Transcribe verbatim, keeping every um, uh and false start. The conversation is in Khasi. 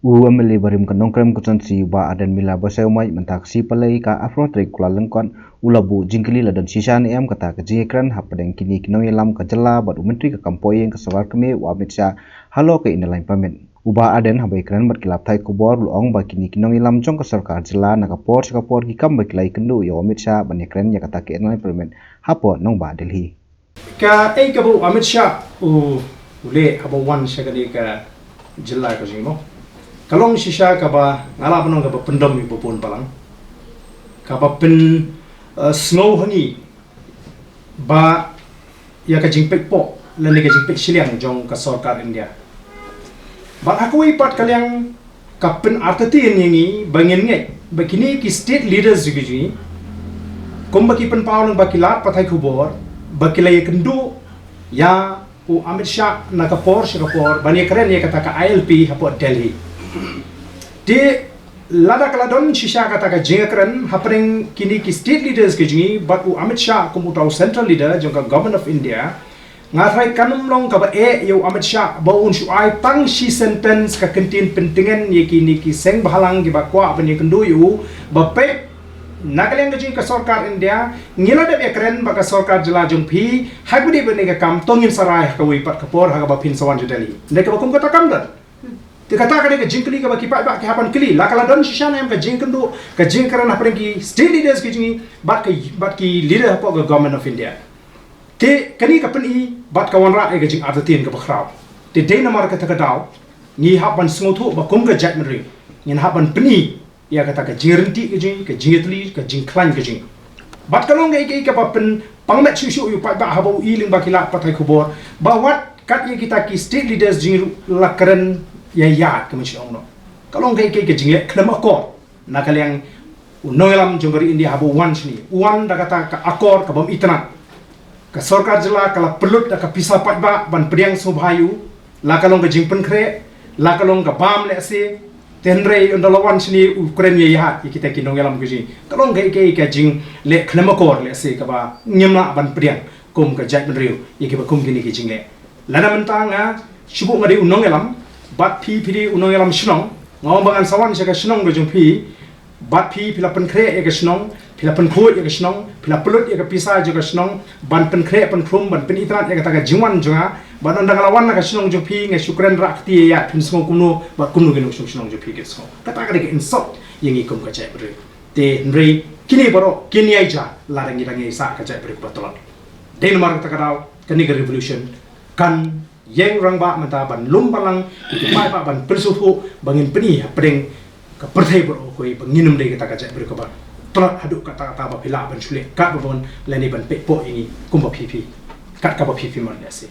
U MLA barim ka Nongkrem constituency, Bah Ardent Miller Basaiawmoit, mynta ka sngi Palei ka arphew tarik Kyllalyngkot, u la buh jingkylli la don shisha ne em kata ka jingïakren hapdeng kine ki nongïalam ka jylla bad u Myntri ka kam poh ïing ka sorkar kmie, u Amit Shah, halor ka Inner Line Permit. U Bah Ardent, haba ïakren bad ki lad pathai khubor, u la ong ba kine ki nongïalam jong ka sorkar jylla na ka por sha ka por ki kam ba ki la ïakynduh ïa u Amit Shah ban ïakren ïa kata ka Inner Line Permit hapoh nongbah Delhi. Kaei kaba u Amit Shah u leh haba u wan sha kane ka jylla ka jong ngi, mo, ka long shisha kaba nga lah ban ong kaba pyndem ïa u ba bun balang, kaba pyn, eh, sngew ha ngi ba ïa ka jingpeit poh lane ka jingpeit shiliang jong ka sorkar India. Bad ha kawei pat ka liang ka pynartatien ïa ngi ba ngin ngeit ba kine ki state leaders ki jong ngi, kumba ki pynpaw lyngba ki lad pathai khubor, ba ki la ïakynduh ïa u Amit Shah na ka por sha ka por ban ïakren ïa kata ka ILP hapoh Delhi. Te lada ka la don shisha kata ka jingïakren hapdeng kine ki state leaders ki jong ngi bad u Amit Shah kum uta u central leader jong ka Government of India, nga tharai kan ym long kaba eh ïa u Amit Shah ba un shu ai tang shi sentence ka kyntien pyntngen ïa kine ki seng bhalang kiba kwah ban ïakynduh ïa u, ba peit na ka liang ka jong ka sorkar India, ngi la dep ïakren bad ka sorkar jylla jong phi, ha kaba dei bad kane ka kam, to ngin sa rai ha kawei pat ka por ha kaba phin sa wan sha Delhi. Dei kaba kum kata kam don. Te kata ka dei ka jingkylli kaba ki paidbah ki hap ban kylli, la ka la don shisha ne em ka jingkynduh, ka jingkren hapdeng ki state leaders ki jong ngi bad ki, bad ki leader hapoh ka Government of India. Te kane ka pyni bad ka wanrah ïa ka jingartatien kaba khraw. Te dei namar kata ka daw ngi hap ban sngewthuh ba kum ka jaitbynriew ngin hap ban pyni ïa kata ka jingryntih ka jong ngi, ka jingïatylli, ka jingkhlaiñ ka jong ngi. Bad ka long kaei kaei kaba pynpang met shuh shuh ïa u paidbah haba u i lyngba ki lad pathai khubor ba wat kat ïa kita ki state leaders jong ngi ruh la kren ïaid ïaid, ka mynsiem ong noh. Ka long kaei kaei ka jingleh khlem akor na ka liang u nongïalam jong ka ri India haba u wan shane, u wan da kata ka akor ka bym itynnad. Ka sorkar jylla ka la pynlut da ka pisa paidbah ban pdiang sngewbha ïa u, la ka long ka jingpynkhreh, la ka long ka bam lehse. Te hynrei ynda la wan shane u kren ïaid ïaid ïa kita ki nongïalam ki jong ngi. Ka long kaei kaei ka jingleh khlem akor lehse kaba ngim lah ban pdiang kum ka jaitbynriew ïa kiba kum kine ki jingleh. Lada mynta nga shu buh nga dei u nongïalam bad phi phi dei u nongïalam shnong, nga ong ba ngan sa wan sha ka shnong ka jong phi, bad phi phi la pynkhreh ïa ka shnong, phi la pynkhuid ïa ka shnong, phi la pynlut ïa ka pisa jong ka shnong ban pynkhreh pynkhrum, ban pynitynnad ïa kata ka jingwan jong nga. Bad ynda nga la wan na ka shnong jong phi nga shu kren rah kti ïaid, phin sngew kumno bad kumno ki nongshong shnong jong phi kin sngew? Kata ka dei ka insult ïa ngi kum ka jaitbynriew. Te hynrei kine baroh kin ïaid ja lada ngi dang ïaid sah ka jaitbynriew kaba tlot. Dei namar kata ka daw kane ka revolution kan ïeng rangbah mynta ban lum balang ïa ki paidbah, ban pynsngewthuh ba ngin pyni hapdeng ka pyrthei baroh kawei ba ngin ym dei kata ka jaitbynriew kaba tlot haduh katta katta ba phi lah ban shu leh kat ba bun lane ban peit poh ïa ngi kumba phi phi, kat kaba phi phi mon lehse.